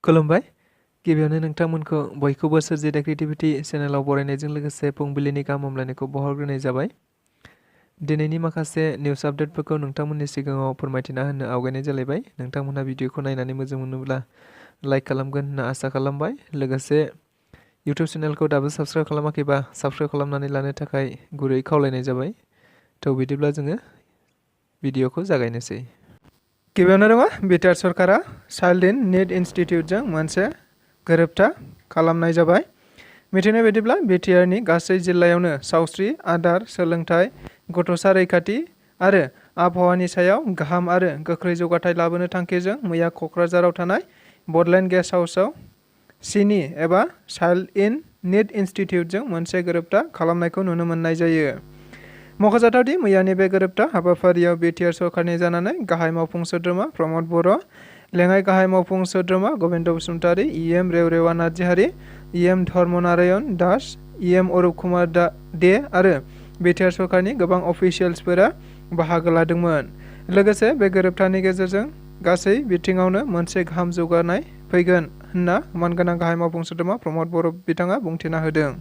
खुलुमबाय। गिबियावनो नोंथांमोनखौ बयखौबो सोरजिदा क्रिएटिभिटि चेनेलाव बरायनायजों लोगोसे फुंबिलिनि गाहाम हामलायनायखौ बावहरग्रोनाय जाबाय। दिनैनि माखासे निउस आपडेटफोरखौ नोंथांमोननि सिगाङाव फोरमायथिना होनो आवगायनाय जालायबाय। नोंथांमोनहा भिडिअखौ नायनानै मोजां मोनोब्ला लाइक खालामगोन होनना आसा खालामबाय। लोगोसे इउटिउब चेनेलखौ दाबो साबस्क्राइब खालामाखैबा साबस्क्राइब खालामनानै लानो थाखाय गुरै खावलायनाय जाबाय। थ' बिदिब्ला जोङो भिडिअखौ जागायनोसै। गिबियावनो दङ बिटिआर सरकारा चाइल्ड इन नीड इनस्टिट्यूटजों मोनसे गोरोबथा खालामनाय जाबाय। मिथिनाय बायदिब्ला बिटिआरनि गासै जिल्लायावनो सावस्रि, आदार, सोलोंथाइ, गथ'सा रैखाथि आरो आबहावानि सायाव गाहाम आरो गोख्रै जौगाथाय लाबोनो थांखिजों मैया क'क्राझाराव थानाय बडलेण्ड गेस्ट हाउसआव CINI एबा चाइल्ड इन नीड इनस्टिट्यूटजों मोनसे गोरोबथा खालामनायखौ नुनो मोननाय जायो। मख'जाथावदि मैयानि बे गोरोबथा हाबाफारियाव बिटिआर सरकारनि जानानै गाहाय मावफुं सोद्रोमा प्रमद बर', लेङाइ गाहाय मावफुं सोद्रोमा Gobinda Basumatary, EM रेवरेवा नार्जिहारि, EM Dharmnarayan Das, EM Arup Kumar दे आरो बिटिआर सरकारनि गोबां अफिसियेल्सफोरा बाहागो लादोंमोन। लोगोसे बे गोरोबथानि गेजेरजों गासै बिथिङावनो मोनसे गाहाम जौगानाय फैगोन होनना मानगोनां गाहाय मावफुं सोद्रोमा प्रमद बर' बिथाङा बुंथिना होदों।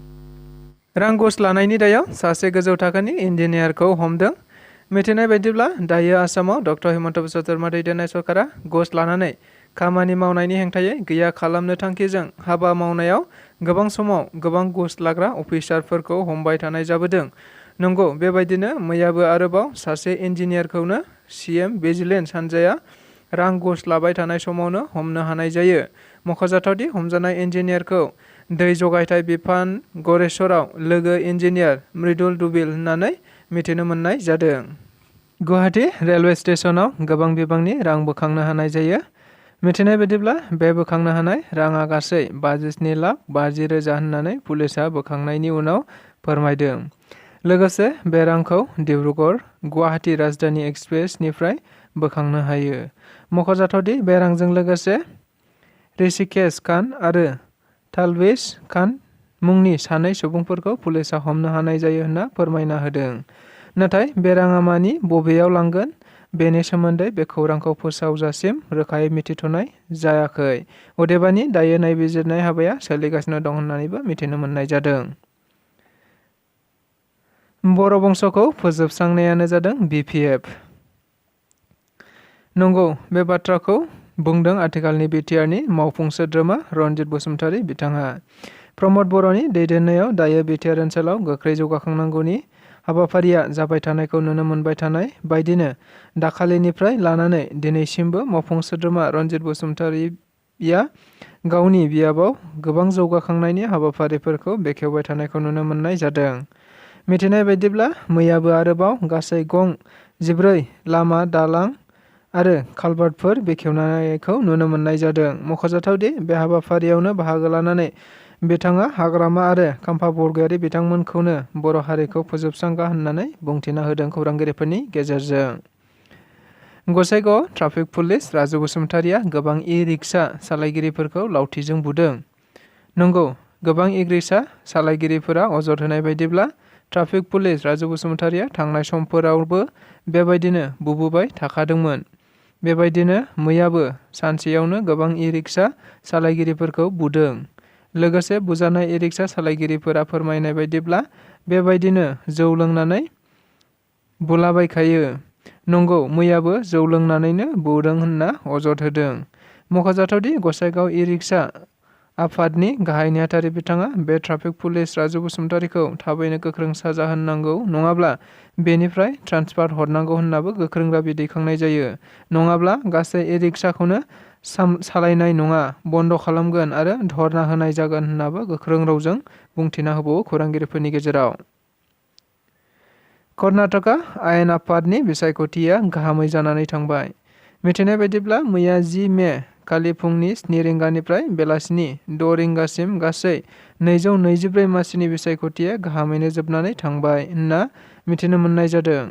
रां घुस लानायनि दायाव सासे गोजौ थाखोनि इन्जिनियारखौ हमदों। मिथिनाय बायदिब्ला दायो आसामाव डक्टर हिमन्त बिश्व शर्मा दैदेननाय सरकारा घुस लानानै खामानि मावनायनि हेंथायै गैया खालामनो थांखिजों हाबा मावनायाव गोबां समाव गोबां घुस लाग्रा अफिसारफोरखौ हमबाय थानाय जाबोदों। नंगौ, बेबायदिनो मैयाबो आरोबाव सासे इन्जिनियारखौनो CM भिजिलेन्स हान्जाया रां घुस लाबाय थानाय समावनो हमनो हानाय जायो। मख'जाथावदि हमजानाय इन्जिनियारखौ दै जगायथाय बिफान गरेस्वराव लोगो इन्जिनियार मृदुल दुबिल होननानै मिथिनो मोननाय जादों। गुवाहाटी रेलवे स्टेशनाव गोबां बिबांनि रां बोखांनो हानाय जायो। मिथिनाय बायदिब्ला बे बोखांनो हानाय राङा गासै 57,50,000 होननानै पुलिसआ बोखांनायनि उनाव फोरमायदों। लोगोसे बे रांखौ डिब्रुगड़ गुवाहाटी राजधानी एक्सप्रेसनिफ्राय बोखांनो हायो। मख'जाथावदि बे रांजों लोगोसे ऋषिकेश खान आरो तालबिश खान मुंनि सानै सुबुंफोरखौ पुलिसआ हमनो हानाय जायो होनना फोरमायना होदों। नाथाय बे राङा मानि बबेयाव लांगोन बेनि सोमोन्दै बे खौरांखौ फोसावजासिम रोखायै मिथिथ'नाय जायाखै। अदेबानि दायो नायबिजिरनाय हाबाया सोलिगासिनो दं होननानैबो मिथिनो मोननाय जादों। बर' बंस'खौ फोजोबस्रांनायानो जादों BPF। नंगौ, बे बाथ्राखौ बुंदों आथिखालनि बिटिआरनि मावफुं सोद्रोमा रनजित बसुमतारी बिथाङा। प्रमद बर'नि दैदेननायाव दायो बिटिआर ओनसोलाव गोख्रै जौगाखांनांगौनि हाबाफारिया जाबाय थानायखौ नुनो मोनबाय थानाय बायदिनो दाखालिनिफ्राय लानानै दिनैसिमबो मावफुं सोद्रोमा रनजित बसुमतारीया गावनि बियाबाव गोबां जौगाखांनायनि हाबाफारिफोरखौ बेखेवबाय थानायखौ नुनो मोननाय जादों। मिथिनाय बायदिब्ला मैयाबो आरोबाव गासै गं 14 लामा दालां आरो कालभार्टफोर बेखेवनायखौ नुनो मोननाय जादों। मख'जाथावदि बे हाबाफारियावनो बाहागो लानानै बिथाङा हाग्रामा आरो खाम्फा बरगयारी बिथांमोनखौनो बर' हारिखौ फोजोबस्रांगा होननानै बुंथिना होदों खौरांगिरिफोरनि गेजेरजों। गसाइगाव ट्राफिक पुलिस राजु बसुमतारीया गोबां इ-रिक्सा सालायगिरिफोरखौ लावथिजों बुदों। नंगौ, गोबां इ-रिक्सा सालायगिरिफोरा अजद होनाय बायदिब्ला ट्राफिक पुलिस राजु बसुमतारीया थांनाय समफोरावबो बेबायदिनो बुबोबाय थाखादोंमोन। बेबायदिनो मैयाबो सानसेयावनो गोबां इ-रिक्सा सालायगिरिफोरखौ बुदों। लोगोसे बुजानाय इ-रिक्सा सालायगिरिफोरा फोरमायनाय बायदिब्ला बेबायदिनो जौ लोंनानै बुलाबायखायो। नंगौ, मैयाबो जौ लोंनानैनो बुदों होनना अजद होदों। मख'जाथावदि गसाइगाव इ-रिक्सा आफादनि गाहाय नेहाथारि बिथाङा बे ट्राफिक पुलिस राजु बसुमतारीखौ थाबैनो गोख्रों साजा होनांगौ नङाब्ला बेनिफ्राय ट्रान्सफार हरनांगौ होननाबो गोख्रों दाबि दैखांनाय जायो। नङाब्ला गासै इ-रिक्साखौनो सालायनाय नङा, बन्द' खालामगोन आरो धर्ना होनाय जागोन होननाबो गोख्रों रावजों बुंथिना होबावो खौरांगिरिफोरनि गेजेराव। कर्नाटका आयेन आफादनि बिसायख'थिया गाहामै जानानै थांबाय। मिथिनाय बायदिब्ला मैया 10 मे खालि फुंनि 7 रिंगानिफ्राय बेलासिनि 6 रिंगासिम गासै 224 मासिनि बिसायख'थिया गाहामैनो जोबनानै थांबाय होनना मिथिनो मोननाय जादों।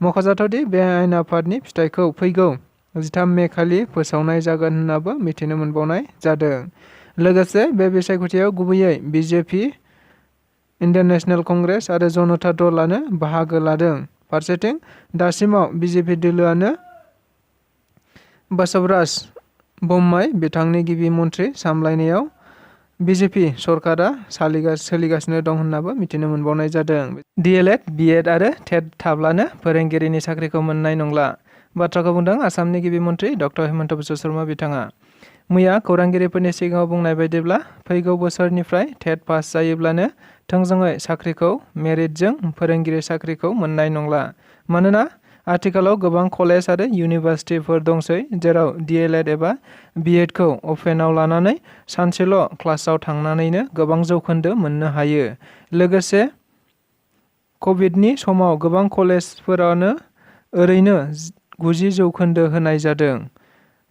मख'जाथावदि बे आयेन आफादनि फिथायखौ फैगौ 13 मे खालि फोसावनाय जागोन होननाबो मिथिनो मोनबावनाय जादों। लोगोसे बे बिसायख'थियाव गुबैयै बिजेपि, इन्डियान नेशनेल कंग्रेस आरो जनता दलानो बाहागो लादों। फारसेथिं दासिमाव बिजेपि दोलोआनो बसवराज बुंबाय बिथांनि गिबि मन्थ्रि सामलायनायाव बिजेपि सरकारा सोलिगासिनो दं होन्नाबो मिथिनो मोनबावनाय जादों। DLED, BEd आरो टेट थाब्लानो फोरोंगिरिनि साख्रिखौ मोननाय नंला बाथ्राखौ बुंदों आसामनि गिबि मन्थ्रि डक्टर हेमन्त बिश्व शर्मा बिथाङा। मैया खौरांगिरिफोरनि सिगाङाव बुंनाय बायदिब्ला फैगौ बोसोरनिफ्राय टेट पास जायोब्लानो थोंजोङै साख्रिखौ मेरिटजों फोरोंगिरि साख्रिखौ मोननाय नंला। मानोना आथिखालाव गोबां कलेज आरो इउनिभार्सिटिफोर दंसै जेराव DLED एबा BEdखौ अपेनआव लानानै सानसेल' क्लासाव थांनानैनो गोबां जौखोन्दो मोननो हायो। लोगोसे कभिडनि समाव गोबां कलेजफोरानो ओरैनो 90% होनाय जादों,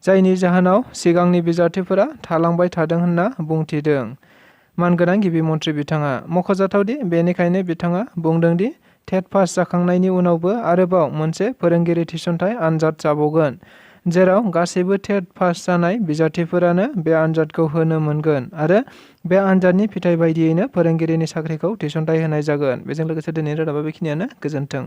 जायनि जाहोनाव सिगांनि बिजाथिफोरा थालांबाय थादों होनना बुंथिदों मानगोनां गिबि मन्थ्रि बिथाङा। मख'जाथावदि बेनिखायनो बिथाङा बुंदों दि टेट पास जाखांनायनि उनावबो आरोबाव मोनसे फोरोंगिरि थिसनथाइ आनजाद जाबावगोन, जेराव गासैबो टेट पास जानाय बिजाथिफोरानो बे आनजादखौ होनो मोनगोन आरो बे आनजादनि फिथाइ बायदियैनो फोरोंगिरिनि साख्रिखौ थिसनथाइ होनाय जागोन। बेजों लोगोसे दिनैनि रादाबा बेखिनियानो। गोजोन्थों।